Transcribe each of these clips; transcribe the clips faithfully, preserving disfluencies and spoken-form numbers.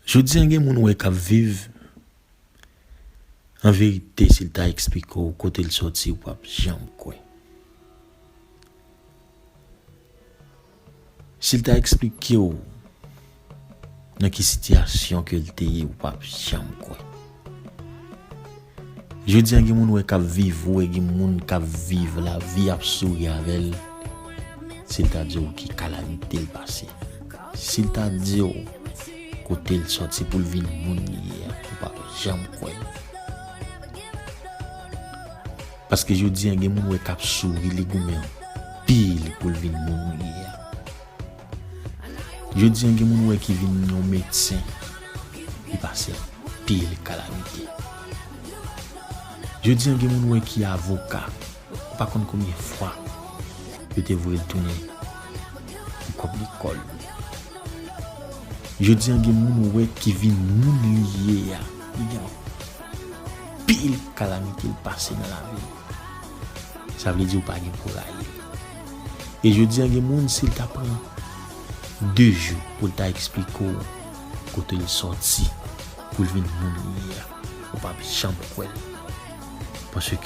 Jodi a gen moun ou wè k ap viv, an verite, si l ta eksplike w kote l sòti, ou p ap janm kwè. Si l ta eksplike w nan ki sitiyasyon ke l te ye, ou p ap janm kwè. Jodi a gen moun ou wè k ap viv, ou wè gen moun k ap viv, lavi ap souri avè l. Si l ta di w ki kalamite l pase, si l ta di w kote l sòti pou l vin moun li ye a, ou p ap janm kwè l. Paske jodi a gen moun ou wè k ap souri, li goumen anpil pou l vin moun li ye a. Jodi a gen moun ou wè ki vin yon medsen, li pase anpil kalamite. Jodi a gen moun ou wè ki avoka, ou pa konn konbyen fwa yo te voye l tounen pou kòb lekòl. Jodi a gen moun ou wè ki vin moun li ye a, li gen anpil kalamite l pase nan lavi l. Sa vle di ou pa gen pou rayi l. E jodi a gen moun, si l ta pran de jou pou l ta eksplike w kote l sòti, pou l vin moun li ye a, ou p ap janm kwè l. Paske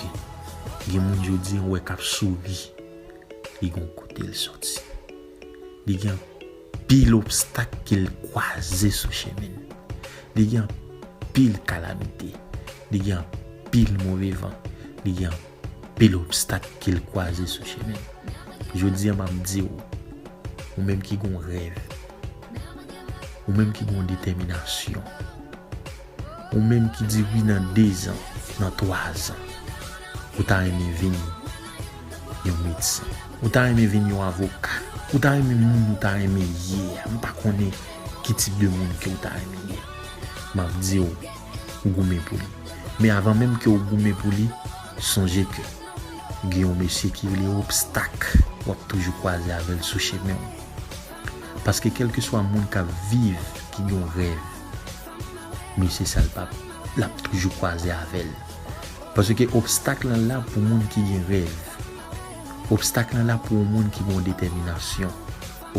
gen moun jodi a ou wè k ap souri, li gen yon kote l sòti. Li gen anpil obstak ke l kwaze sou chemen l. Li gen anpil kalamite. Li gen anpil move van. Li gen anpil obstak ke l kwaze sou chemen l. Jodi a, m ap di w, ou menm ki gen yon rèv, ou menm ki gen yon detèminasyon, ou menm ki di wi nan dezan, nan twazan, ou ta renmen vin yon medsen, ou ta renmen vin yon avoka, ou ta renmen moun ou ta renmen ye a, m pa konnen ki tip de moun ke ou ta renmen ye. M ap di w, goumen pou li. Men avan menm ke w goumen pou li, sonje ke gen yon mesye ki rele obstak, w ap toujou kwaze avè l sou chemen w. Paske kèlkeswa moun k ap viv, ki gen yon rèv, mesye sa l p ap, l ap toujou kwaze avè l. Paske obstak lan la pou moun ki gen rèv. Obstak lan la pou yon moun ki gen yon detèminasyon.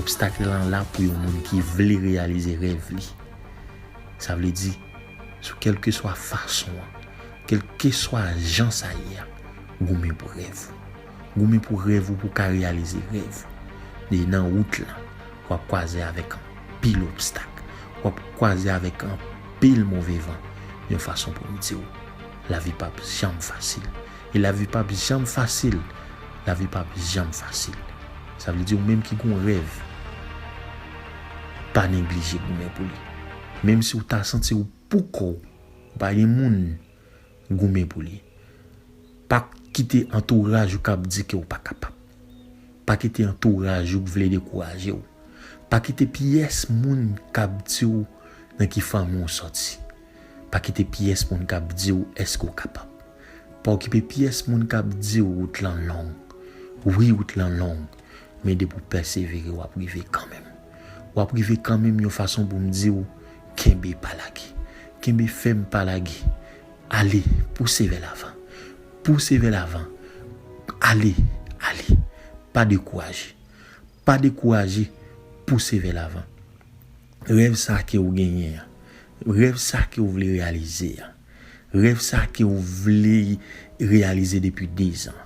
Obstak lan la pou yon moun ki vle reyalize rèv li. Sa vle di, sou kèlkeswa fason an, kèlkeswa jan sa ye a, goumen pou rèv ou. Goumen pou rèv ou, pou w ka reyalize rèv ou. E nan wout lan, w ap kwaze avèk anpil obstak. W ap kwaze avèk anpil move van. Yon fason pou m di w, lavi p ap janm fasil. E lavi p ap janm fasil. Lavi p ap janm fasil. Sa vle di ou menm ki gen yon rèv, pa neglije goumen pou li. Menm si w ta santi w pou kò w, ou pa gen moun, goumen pou li. Pa kite antouraj ou k ap di ke w pa kapab. Pa kite antouraj ou k vle dekouraje w. Pa kite pyès moun k ap di w nan ki fanmi w sòti. Pa kite pyès moun k ap di w èske w kapab. Pa okipe pyès moun k ap di w wout lan long. Wi, wout lan long, men depi w pèsevere, w ap rive kanmenm. W ap rive kanmenm yon fason pou m di w, kenbe, pa lage. Kenbe fèm, pa lage. Ale, pouse vè lavan. Pouse vè lavan. Ale, ale. Pa dekouraje. Pa dekouraje, pouse vè lavan. Rèv sa ke w genyen an, rèv sa ke w vle reyalize an, rèv sa ke w vle reyalize depi dezan,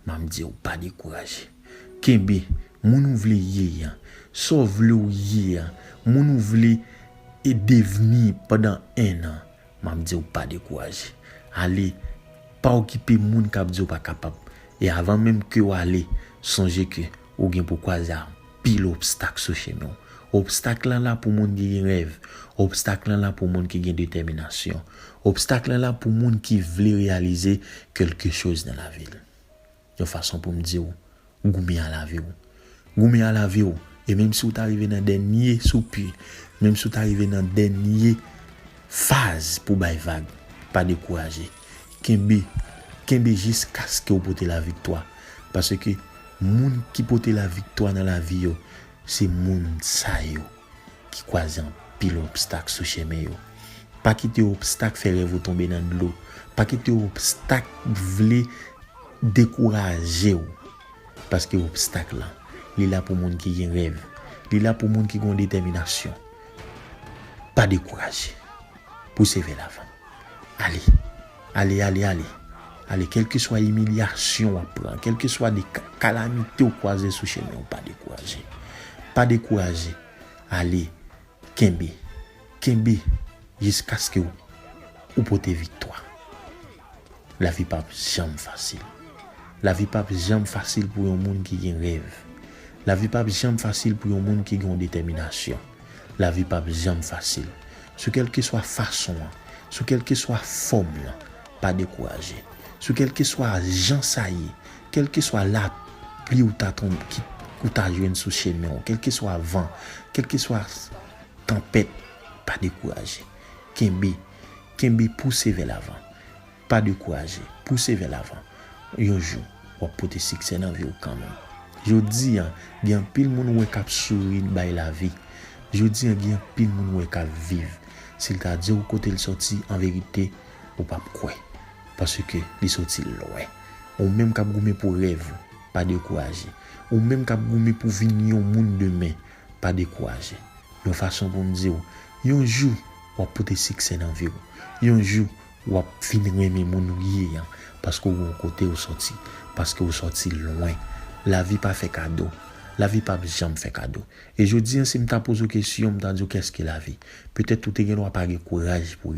m ap di w pa dekouraje. Kenbe, moun ou vle ye an, sa w vle w ye an, moun ou vle e devni pandan en an, m ap di w pa dekouraje. Ale, pa okipe moun k ap di w pa kapab. E avan menm ke w ale, sonje ke ou gen pou kwaze anpil obstak sou chemen w. Obstak lan la pou moun ki gen rèv. Obstak lan la pou moun ki gen detèminasyon. Obstak lan la pou moun ki vle reyalize kèlke choz nan lavi l. Yon fason pou m di w, goumen a lavi w. Goumen a lavi w. E menm si w ta rive nan dènye soupi, menm si w ta rive nan dènye faz pou bay vag, pa dekouraje. Kenbe, kenbe jiskaske w pote laviktwa. Paske moun ki pote laviktwa nan lavi yo, se moun sa yo ki kwaze anpil obstak sou chemen yo. Pa kite obstak fè rèv ou tonbe nan dlo. Pa kite obstak vle dekouraje w. Paske obstak lan, li la pou moun ki gen rèv. Li la pou moun ki gen detèminasyon. Pa dekouraje. Pouse vè lavan. Ale. Ale, ale, ale. Ale, kèlkeswa imilyasyon w ap pran, kèlkeswa de ka-, kalamite w kwaze sou chemen w, pa dekouraje. Pa dekouraje. Ale, kenbe. Kenbe jiskaske w, ou pote viktwa. Lavi p ap janm fasil. Lavi p ap janm fasil pou yon moun ki gen rèv. Lavi p ap janm fasil pou yon moun ki gen yon detèminasyon. Lavi p ap janm fasil. Sou kèlkeswa fason an, sou kèlkeswa fòm lan, pa dekouraje. Sou kèlkeswa jan sa ye, kèlkeswa lapli ou ta tonbe, ki, ou ta jwenn sou chemen w, kèlkeswa van, kèlkeswa tanpèt, pa dekouraje. Kenbe, kenbe, pouse vè lavan. Pa dekouraje, pouse vè lavan. Yon jou, w ap pote siksè nan vi w kanmenm. Jodi a, gen anpil moun ou wè k ap souri bay lavi. Jodi a, gen anpil moun ou wè k ap viv. Si l ta di w kote l sòti, an verite, ou p ap kwè. Paske li sòti lwen. Ou menm k ap goumen pou rèv ou, pa dekouraje. Ou menm k ap goumen pou vin yon moun demen, pa dekouraje. Yon fason pou m di w, yon jou, w ap pote siksè nan vi w. Yon jou, w ap vin renmen moun ou ye an, paske w gon kote w sòti, paske w sòti lwen. Lavi pa fè kado. Lavi p ap janm fè kado. E jodi a, si m ta poze w kesyon, m ta di w, kèske lavi? Petèt ou te gen dwa pa gen kouraj pou